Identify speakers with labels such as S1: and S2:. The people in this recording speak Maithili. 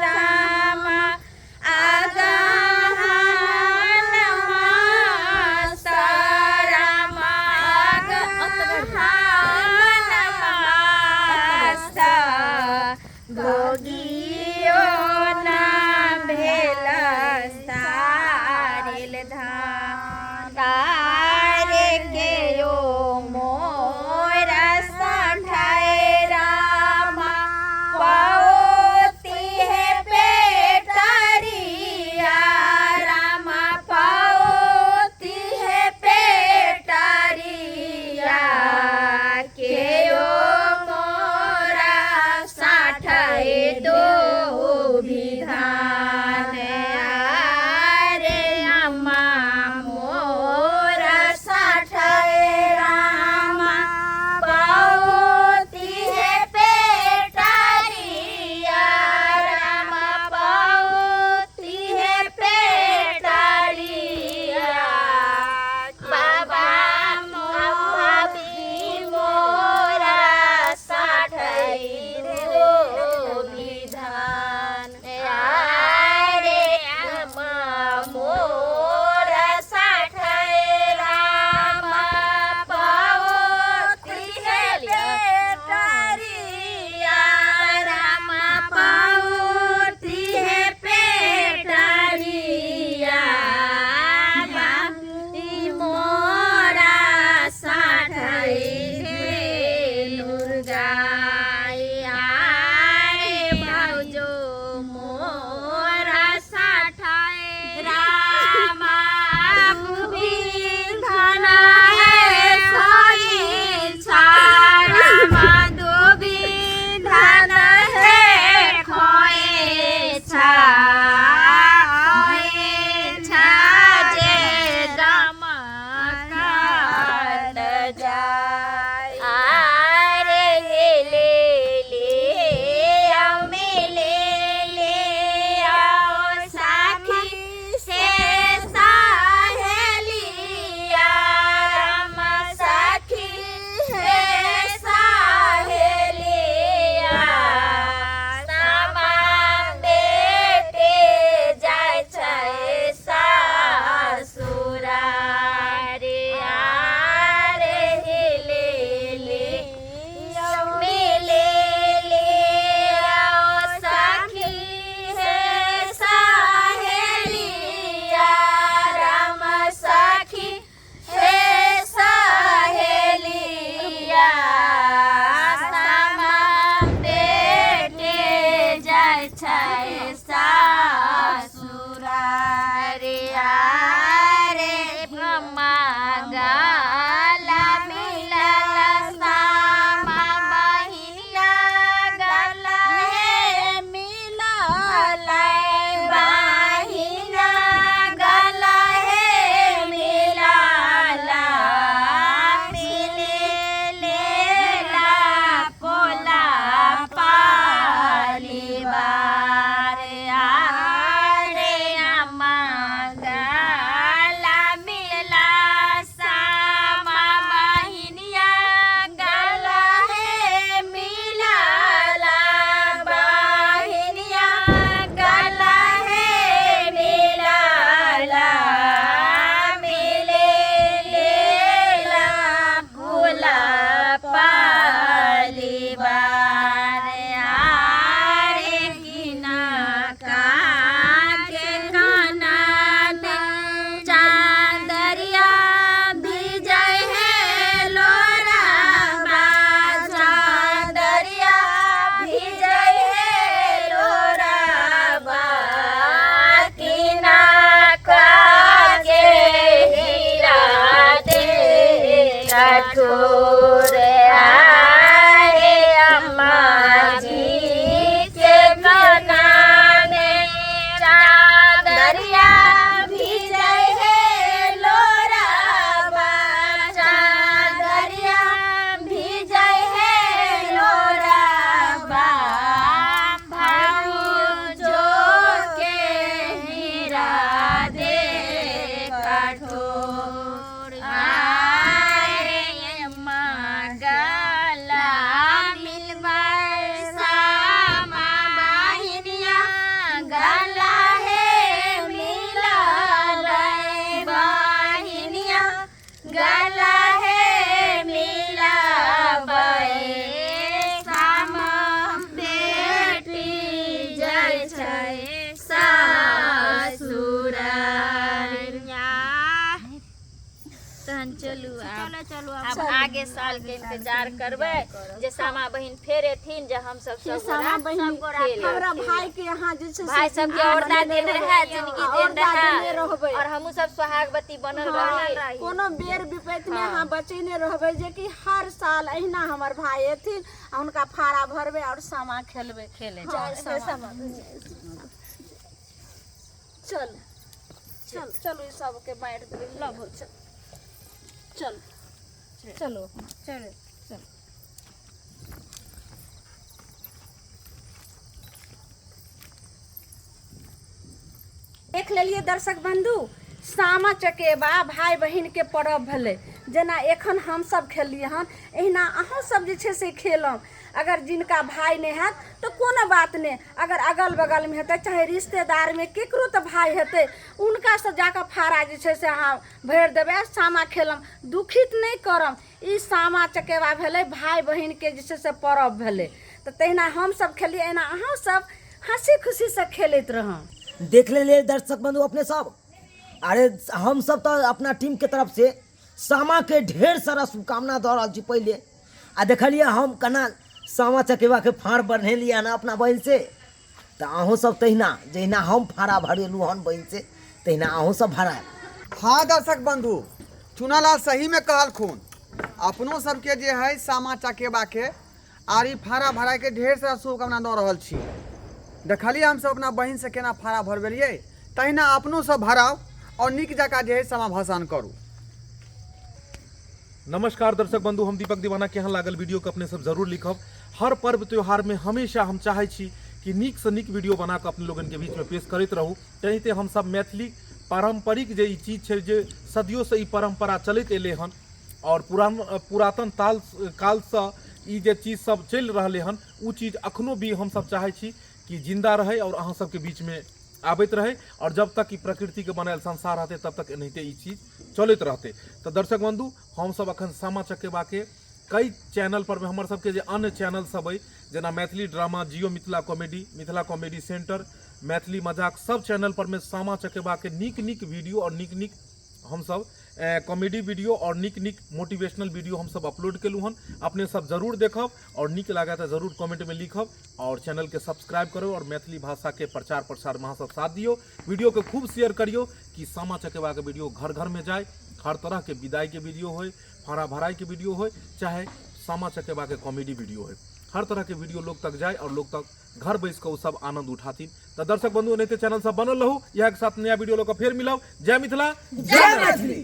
S1: रामा अगहन मास रामा अगहन मास भोगियो ना भेल सारिल धान तारे के यो मोर सठाय रामा पौती है पेटरिया रामा पौती है पेटरिया के यो मोरा साठै दो विधान रे अम्मा मोरा साठै रामा पौती है पेटरिया रामा पौती है पेटरिया बाबा भाभी मोरा साठै दो विधान रे अम्मा मोरा साठै रामा पौती है पेटरिया रामा पौती है पेटरिया बाबी मोरा साठै गाय भाउजू मोरा साठै रामा गोविन्द हे रामा गोविन्द हे खोइछा खोइछा जे गमकन जाय आरे ले ले मिले ले आओ साखी से साहेलिया राम सखी हे साहेलिया सामा बेटे जाइ छै सासुरा रे आरे ले ले मिले ले आओ सखी हे साहेलिया राम सखी हे साहेलिया सामा बेटे जाइ छै सासुरा रे आरे ब्रह्मा गला मिलल सामा बहिना गला हे मिलल बहिना गला हे मिलल मिले लेला पोला पालिबा आगे साल के इंतजार करबै जे सामा बहिन फेर एथिन जे हम सब
S2: से
S1: सब
S2: सामा
S1: गोरा
S2: बहिन
S1: खेलब।
S2: हमरा भाई के यहाँ जे छै से
S1: भाई सबके औरदा देने रहे जिंदगी देने
S2: औरदा देने
S1: रहे
S2: रहबै।
S1: और हमहूँ सब सोहागवती बनल रही।
S2: कोनो बेर विपत्ति में अहाँ बचेने रहबै जे कि हर साल अहिना हमर भाई एथिन आ हुनका फाड़ा भरबै और सामा खेलबै।
S1: खेले
S2: जय सामा। चल चल चलू, ई सबके बाँटि देबै। लबो चल चल चलो
S1: चलो।
S2: चल। देख लेलियै दर्शक बंधु, सामा चकेबा भाय बहिनके पर्व भेलै। जेना एखन हमसब खेललियै हन, एहिना अहूँ सब जे छै से खेलम। अगर जिनका भाय नहि हैत तऽ कोनो बात नहि, अगर अगल बगलमे हेतै चाहे रिश्तेदारमे केकरो तऽ भाय हेतै, हुनकासँ जाकऽ फाड़ा जे छै से अहाँ भरि देबै आ सामा खेलम। दुखित नहि करम। ई सामा चकेबा भेलै, भाय बहिनके जे छै से पर्व भेलै। तऽ तहिना हमसब खेलियै, एहिना अहूँ सब हँसी खुशीसँ खेलैत रहब।
S3: देख लेलियै दर्शक बंधु अपने सब। अरे हम सब तऽ अपना टीम के तरफ से सामा के ढेर सारा शुभकामना दऽ रहल छी पहिले। आ देखलियै हम केना सामा चकेबा के फाँड़ बन्हेलियै हन अपना बहिन से, तऽ अहूँ सब तहिना जहिना हम फाँड़ा भरेलहुँ हन बहिन से तहिना अहूँ सब भरायब।
S4: हाँ दर्शक बंधु, चुनालाल सही में कहलखुन, अपनो सबके जे है सामा चकेबा के आर ई फाड़ा भराय के ढेर सारा शुभकामना दऽ रहल छी। देखलियै हमसब अपना बहिन से केना फाड़ा भरबेलियै, तहिना अपनो सब भराउ और नीक जकाँ जे है सामा भसान करू।
S5: नमस्कार दर्शक बंधु, हम दीपक दीवाना। केहन लागल वीडियो के अपने सब जरूर लिखब। हर पर्व त्योहार में हमेशा हम चाहे छी कि नीक से नीक वीडियो बना के अपने लोगन के बीच में पेश करैत रहू। तेनाहिते हम सब मैथिली पारंपरिक जे ई चीज छै, जे सदियों से ई परंपरा चलैत एलै हन और पुरातन कालसँ ई जे चीज सब चलि रहलै हन, उ चीज अखनो भी हम सब चाहै छी कि जिंदा रहै और अहाँ सबके बीचमे आबैत रहै। और जब तक ई प्रकृतिके बनायल संसार रहतै तब तक एनाहिते ई चीज चलैत रहतै। तऽ दर्शक बंधु, हमसब अखन सामा चकेबाके कई चैनल पर हमर सबके जे अन्य चैनल सब अइ, जेना Maithili drama, Jio Mithila comedy, Mithila comedy centre, Maithili मजाक, सब चैनल पर मे सामा चकेबाके नीक नीक वीडियो और नीक नीक हमसब कॉमेडी वीडियो और नीक नीक मोटिवेशनल वीडियो हमसब अपलोड केलहुँ हन। अपने सब जरूर देखब और नीक लागत तऽ जरूर कमेंट में लिखब और चैनल के सब्सक्राइब करू और मैथिली भाषा के प्रचार प्रसार में अहाँ सब साथ दियौ। वीडियो के खूब शेयर करियौ कि सामा चकेबा के वीडियो घर घर में जाए, हर तरह के विदाई के वीडियो होय, फाड़ा भराई के वीडियो होय, चाहे सामा चकेबा के कॉमेडी वीडियो होय, हर तरह के वीडियो लोग तक जाए और लोग तक घर बैस कऽ ओ सब आनंद उठाथिन। तऽ दर्शक बंधु, एनाहिते चैनल सब बनल रहू। इएह के साथ नया वीडियो लऽ कऽ फेर मिलब। जय मिथिला,
S3: जय मैथिली।